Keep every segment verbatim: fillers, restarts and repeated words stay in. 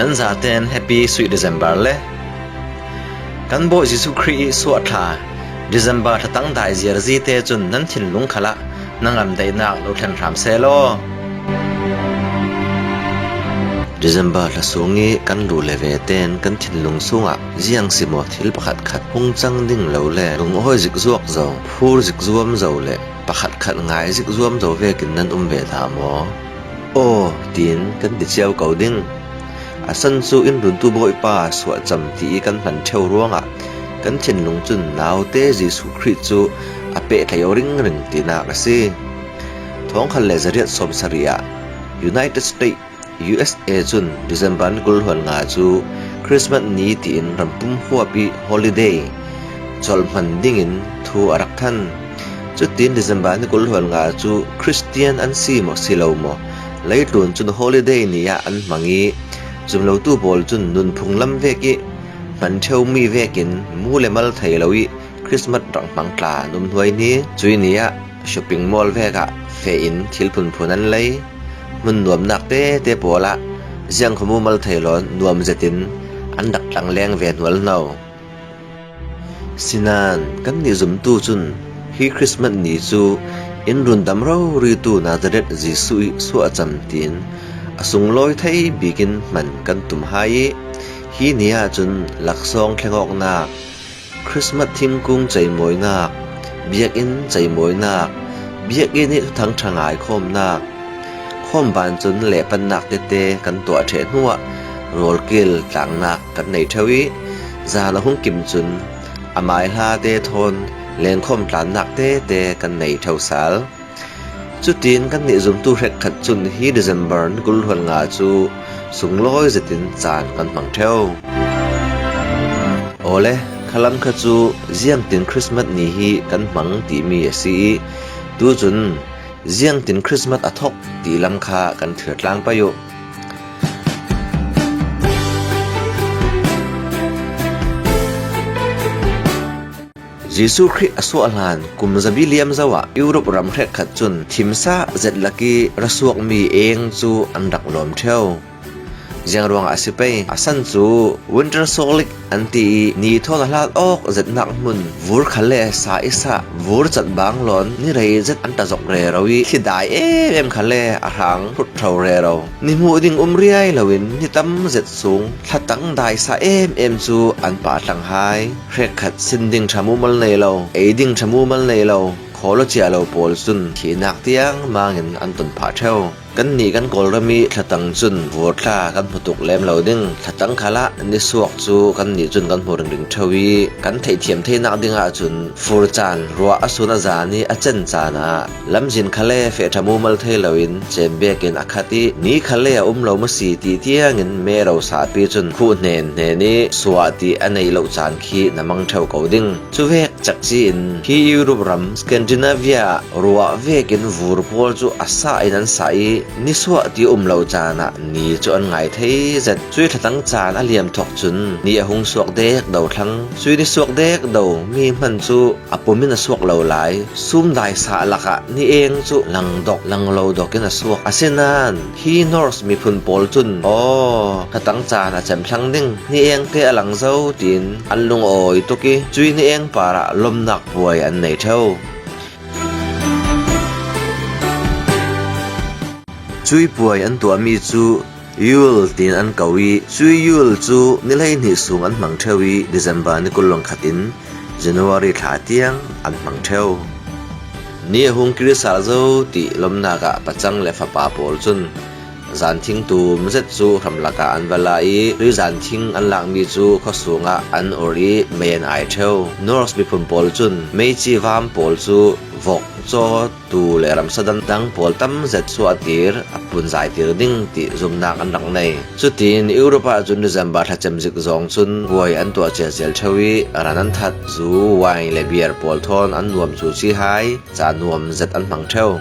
Nan zaten Happy Sweet December le kan Bawi Jesuh Khrih ih suahthla December thatang dai ziarzite cun nan thinlung khalah na ngamdaihnak lo thlen hram seh law. December thla sung ih kan lu le veten kan thinlung sungah ziang si maw thil pakhatkhat hung cang ding lo le lungawi zikzuak zo, phur zikzuam zo le pakhatkhat ngai zikzuam zo vekin nan um ve ta maw? Aw, tiin kan ti cio ko ding. A san cu in runtu Bawipa suahcam ti ih kan hman ṭheu ruangah kan thinlung cun naute Jesuh Khrih cu a pehtlaih aw ringring tinak a si. Thawngkhat le zariat sawmsarih ah United States, U S A cun December ni kul hluan nga cu Christmas ni tiin rampum huap ih holiday, colh hman dingin thu a rak than. Cutin December ni kul hluan nga cu Khristian an si maw si lo maw, leitlun cun holiday ni ah an hmang ih cumlotu pawl cun nunphung lam vek ih hman ṭheumi vekin mu le mal thei lo ih Christmas rak hmang tla an um hnuai ni. Cuih ni ah shopping mall vek ah feh in thil phunphun an lei. Hmun nuamnak tete pawl ah ziangkhuamu mal thei lawn nuam zetin an rak tlangleng ve hnual hno. Sinain kannih zumtu cun hi Christmas ni cu in rundam roritu Nazareth Jesuh ih suahcam tiin a sunglawi thei bikin hman kan tum hai ih hi ni ahcun laksawng thlengawknak, Christmas thingkung ceimawinak, biakinn ceimawinak, biakinn ih thuthang ṭha ngaikhawmnak, khawm ban cun lehpannak tete kan tuah ṭheh hnuah rawlkil tlangnak kan nei ṭheu ih zan a hung kim cun a mai hlate thawn lenkhawm tlannak tete kan nei ṭheu sal. Cutin kannih zumtu hrekkhat cun hi December ni kul hluan nga cu sunglawi zetin caan kan hmang ṭheu. Awle, khalam kha cu ziangtin Christmas ni hi kan hmang timi a si ih tucun ziangtin Christmas a thok ti lam kha kan thirtlang pei uh. Jesuh Khrih a suah hlan kum zabi liam zo ah Europe ram hrekkhat cun thimsah zet lak ih ra suakmi eng cu an rak lawm ṭheu. Ziangruangah a si pei, a san cu Winter Solstice an ti ih ni thawn a hlat awk zetnak hmun vur khale sa ih sah vur cat bang lawn ni rei zet an ṭa zok rero ih thli dai em em khale a hrang hrut ṭho rero. Ni hmuh ding um riai loin ni tam zet sung thlatang dai sa em em cu an pah tlang hai. Hrekkhat sin ding ṭha mumal nei lo, ei ding ṭha mumal nei lo, khawl aw cia lo pawl cun thihnak tiang mangin an ton phah ṭheu. Kannih kan Kawlram ih thlatang cun vur thla kan hmu tuk lem lo ding. Thlatang khalah nisuak cu kannih cun kan hmu ringring ṭheu ih kan theihthiam theinak dingah cun fur caan ruah a sun a zan ih a cen caan ah lamzin khale feh ṭha mumal thei loin cem bekin a khat ih ni khale a um lo maw si ti tiangin mero sapi cun khuh hnen hnen ih suah ti a neih loh caan khi na mang ṭheu ko ding. Cuvek cekci in hi Europe ram Scandinavia ruah vekin vur pawl cu a sah in an sah ih nisuah ti um lo caan ah ni cu an ngai thei zet. Cuih thlatang caan a liam thok cun ni a hung suak dek do thlang. Cuih ni suak dek do mi hman cu a pum in a suak lo lai. Sumdai sah lakah ni eng cu langdok langlo dok in a suak. Asinain hi Norse miphun pawl cun aw, thlatang caan a cem thlang ding, ni eng te a lang zo tiin an lung a awi tuk ih cuih ni eng parah lomnak puai an nei ṭheu. Cuih puai an tuahmi cu Yule tiin an ko ih cuih Yule cu ni hleihnih sung an hmang ṭheu ih December ni kul hluan khat in January thla tiang an hmang ṭheu. Ni a hung kir sal zo ti lomnak ah pacang le fapa pawl cun zanthing tum zet cu hramlak ah an va la ih cuih zanthing an lakmi cu khuasung ah an ur ih mei an ai ṭheu. Norse miphun pawl cun meici vam pawl cu vok, caw, tuu le ramsa dangdang pawl tam zet suahtir a punzaitir ding ti zumnak an rak nei. Cutin Europe ah cun December thlacem zik zong cun puai an tuah ciacial ṭheu ih ran an that, zu, wine le beer pawl thawn an nuam cuci hai. Ca nuam zet an hmang ṭheu.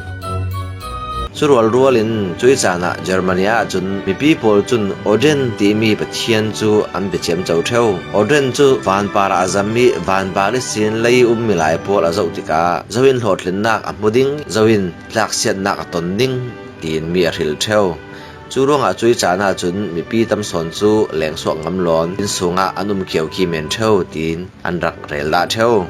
Cu rualrual in cuih caan ah Germany ah cun mipi pawl cun Odin timi pathian cu an biaciam co ṭheu. Odin cu vanpar ah a zam ih vanpar ihsin lei um milai pawl a zoh tikah zo in hlawhtlinnak a hmu ding, zo in tlaksiatnak a ton ding tiin mi a hril ṭheu. Cu ruangah cuih caan ahcun mipi tam sawn cu lengsuak ngam loin inn sungah an um khiaukhia men ṭheu, tiin an rak rel dah ṭheu.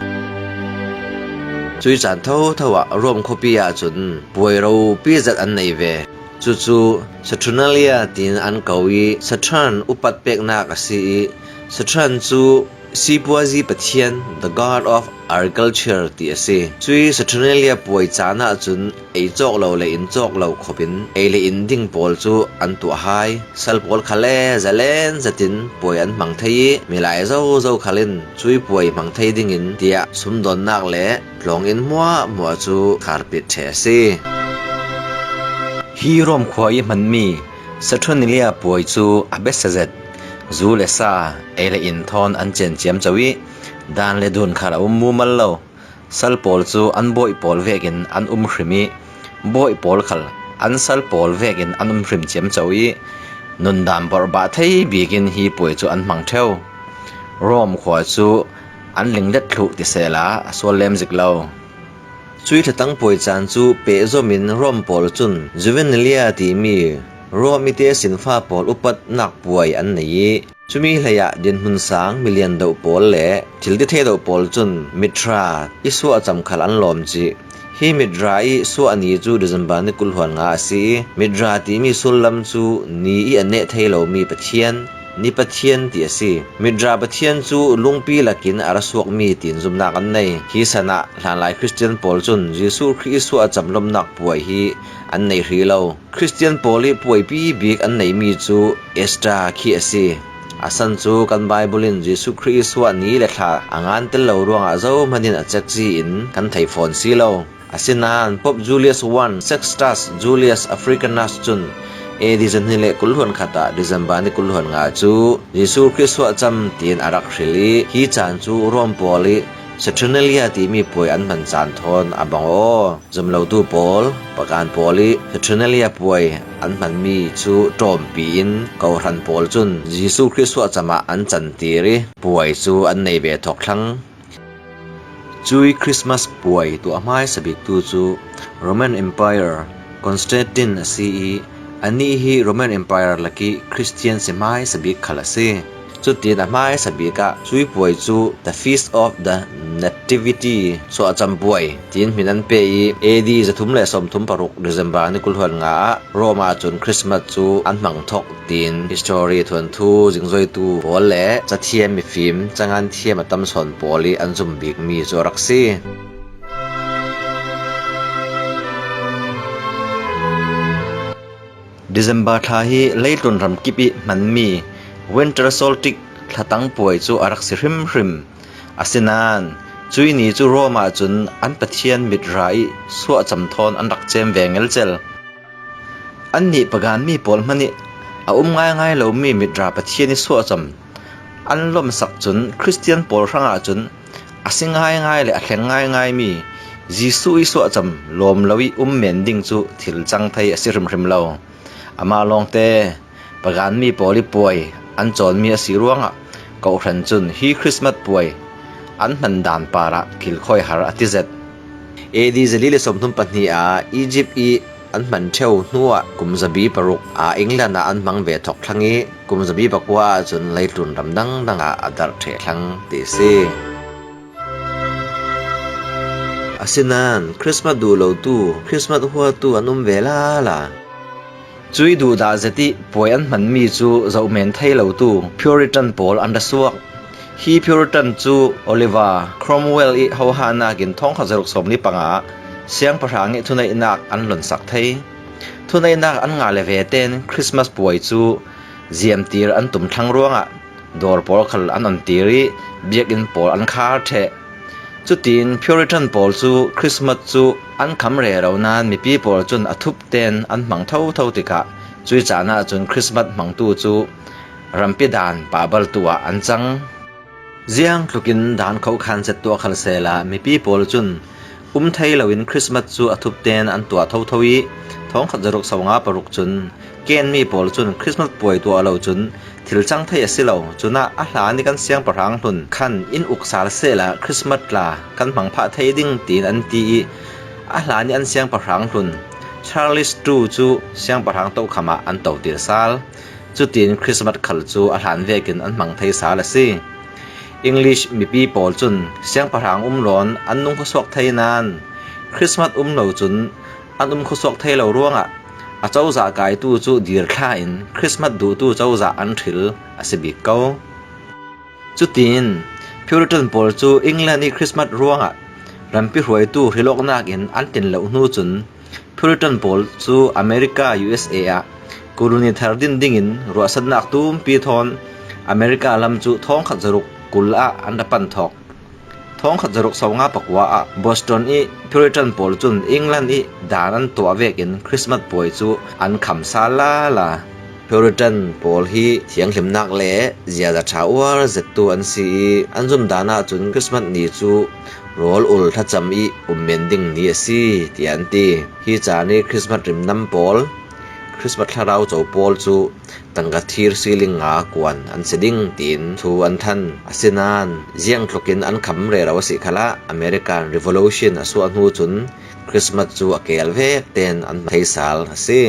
Cuih caan thotho ah Rom khuapi ahcun puai ropi zet an nei ve. Cucu Saturnalia tiin an ko i Saturn upat peknak a si i Saturn cu sipuazi pathian, the god of agriculture, ti a si. Cuih Saturnalia puai caan ahcun ei cawk lo le inn cawk lo khopin ei le inn ding pawl cu an tuah hai. Sal pawl khal le zalen zetin puai an hmang thei i milai zozo khal in cuih puai hmang thei dingin tiah sumdawnnak le tlawng in hmuahhmuah cu kharpit ṭheh a si. Hi Rom khua i hmanmi Saturnalia puai cu a biasia zet. Zu le sa, ei le inn thawn an cen ciamco i dan le dun khal a um mumal lo. Sal pawl cu an bawi pawl vekin an um hrim i bawi pawl khal an sal pawl vekin an um hrim ciamco i nundan borhbah thei bikin hi puai cu an hmang ṭheu. Rom khua cu an linglet thluh ti sehla a sual lem zik lo. Cuih thlatang puai caan cu pehzom in Rom pawl cun Juvenalia timi Rom i te sinfa pawl upatnak puai an nei i cumi hleiah dinhmun sang milian doh pawl le thil ti thei doh pawl cun Mithra i suahcam khal an lawm cih. Hi Mithra i suah ni cu December ni kul hluan nga a si i Mithra timi sullam cu ni i a neh thei lomi pathian, ni pathian ti a si. Mithra pathian cu lungpi lakin a ra suakmi tiin zumhnak an nei. Hi san ah hlanlai Khristian pawl cun Jesuh Khrih i suahcam lawmhnak puai hi an nei hrih lo. Khristian pawl i puaipi bik an neimi cu Easter khi a si. A san cu kan Baibal in Jesuh Khrih i suah ni le thla a ngan tel lo ruangah zohman in a cekci in kan thei fawn si lo. Asinain Pope Julius one, Sextus Julius Africanus cun A D zahnih le kul hluan khat ah December ni kul hluan nga cu Jesuh Khrih suahcam tiin a rak hril i hi caan cu Rom pawl i Saturnalia timi puai an hman caan thawn a bang aw. Zumlotu pawl, pagan pawl i Saturnalia puai an hmanmi cu ṭawmpi in kohhran pawl cun Jesuh Khrih suahcam ah an cantir i puai cu an nei ve thawk thlang. Cuih Christmas puai tuah hmaisa biktu cu Roman Empire Constantine a si i anih hi Roman Empire lak i Khristian si hmaisa bik khal a si. Cutin a hmaisa bik ah cuih puai cu The Feast of the Nativity, suahcam puai, tiin hmin an pe i A D zathum le sawmthum paruk December ni kul hluan nga ah Rome ah cun Christmas cu an hmang thawk tiin history thuanthu zingzoitu pawl le cathiam mifim cangan thiam a tam sawn pawl i an zum bikmi cu a rak si. December thla hi leitlun ramkip i hmanmi Winter Solstice thlatang puai cu a rak si hrimhrim. Asinain cuih ni cu Rome ah cun an pathian Mithra i suahcam thawn an rak cem ve ngelcel. Annih paganmi pawl hmanh ih a um ngaingai lomi Mithra pathian i suahcam an lawmhsak cun Khristian pawl hrangah cun a si ngaingai le a thleng ngaingaimi Jesuh i suahcam lawm lo i um men ding cu thil cang thei a si hrimhrim lo. Amah lawngte paganmi pawl i puai an cawnmi a si ruangah kohhran cun hi Christmas puai an hman dan parah kilkhawi har a ti zet. A D zali le sawmthum pahnih ah Egypt i an hman ṭheu hnuah kum zabi paruk ah England ah an hmang ve thawk thlang i kum zabi pakua ahcun leitlun ram dangdang ah a darh ṭheh thlang ti a si. Asinain Christmas duh lotu, Christmas huatu an um ve lala. Cuih duhdah zet ih puai an hmanmi cu zoh men thei lotu Puritan pawl an ra suak. Hi Puritan cu Oliver Cromwell ih hohahnak in thawngkhat zaruk sawmli panga ah siangpahrang ih thuneihnak an lonsak thei. Thuneihnak an ngah le ve tein Christmas puai cu ziamtir an tum thlang ruangah dawr pawl khal an ontir ih biakinn pawl an khar ṭheh. Cutin Puritan pawl cu Christmas cu an kham rero nain mipi pawl cun a thup tein an hmang thotho tikah cuih caan ahcun Christmas hmangtu cu rampi dan pahbaltu ah an cang. Ziangtlukin dan khokhan zet tuah khal sehla mipi pawl cun um thei loin Christmas cu a thup tein an tuah thotho ih thawngkhat zaruk sawmnga paruk cun Kenmi pawl cun Christmas puai tuah lo cun thil cang thei a si lo. Cunah a hlan ih kan siangpahrang hlun khan in uk sal sehla Christmas tla kan hmang phah thei ding tiin an ti ih a hlan ih an siangpahrang hlun Charlies two chu siangpahrang tokham ah an totir sal. Chutin Christmas khal chu a hlan vekin an hmang thei sal a si. English mipi pawl chun siangpahrang um loin an nung khuasuak thei nan, Christmas um lo chun an um khuasuak thei lo ruangah a cozah kaitu chu dir thla in Christmas duhtu cozah an hril a si bik ko. Chutin Puritan pawl chu England ih Christmas ruangah rampi hruaitu hrilawknak in an tlin loh hnu cun Puritan pawl cu America, U S A ah colony thar din dingin ruahsannak tumpi thawn America lam cu thawngkhat zaruk kul ah an ra pan thawk. Thawngkhat zaruk sawmnga pakua ah Boston ih Puritan pawl cun England ih dan an tuah vekin Christmas puai cu an kham sal lala. Puritan pawl hi thianghlimnak le ziaza ṭha uar zettu an si ih an zumdan ahcun Christmas ni cu rawl ul thlacam ih um men ding ni a si, tiah an ti. Hi caan ih Christmas rimnam pawl, Christmas thlarau co pawl cu tangka thir siling nga kuan an si ding tiin thu an than. Asinain ziangtlukin an kham rero a si khalah American Revolution a suah hnu cun Christmas cu a keel vek tein an thei sal a si.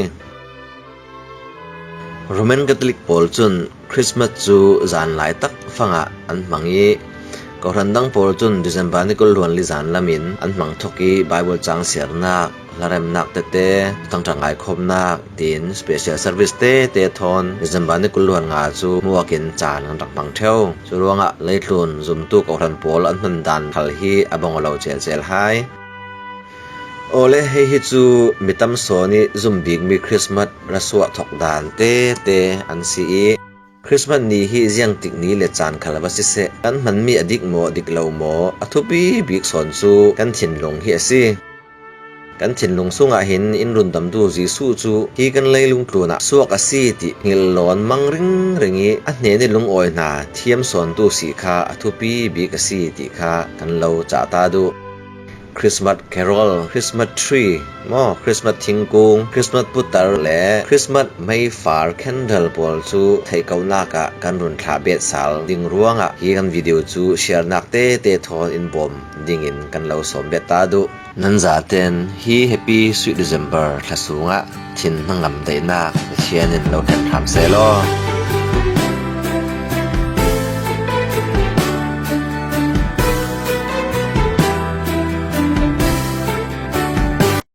Roman Catholic pawl cun Christmas cu zan lai tak fangah an hmang ih, kawhhran dang pawl cun December ni kul hluan li zan lamin an hmang thawk ih Bible cang siarnak, hlaremnak tete, thangṭha ngaikhawmnak tiin special service tete thawn December ni kul hluan nga cu hmuakin caan an rak hmang ṭheu. Curuangah leitlun zumtu kawhhran pawl an hman dan khal hi a bang aw lo celcel hai. Awle, hei hi cu mi tam sawn ih zum bikmi Christmas ra suah thawk dan tete an si ih, Christmas ni hi ziangtik ni le caan khal va siseh, kan hmanmi a dik maw, a dik lo maw, a thupi bik sawn cu kan thinlung hi a si. Kan thinlung sungah hin in rundamtu Jesuh cu hi kan leilung tlunah suak a si ti hngilh lawn mang ringring ih a hnen ih lungawi hna thiam sawntu si kha a thupi bik a si ti kha kan lo cah ta duh. Christmas carol, Christmas tree maw, Christmas thingkung, Christmas putar le Christmas meifar candle pawl cu theihkohnak ah kan run thlah bet sal ding ruangah hi kan video cu share-nak tete thawn in bawm dingin kan lo sawm bet ta duh. Nan zaten hi Happy Sweet December thla sungah thin hnangam daihnak Pathian in lo ṭhen hram seh law.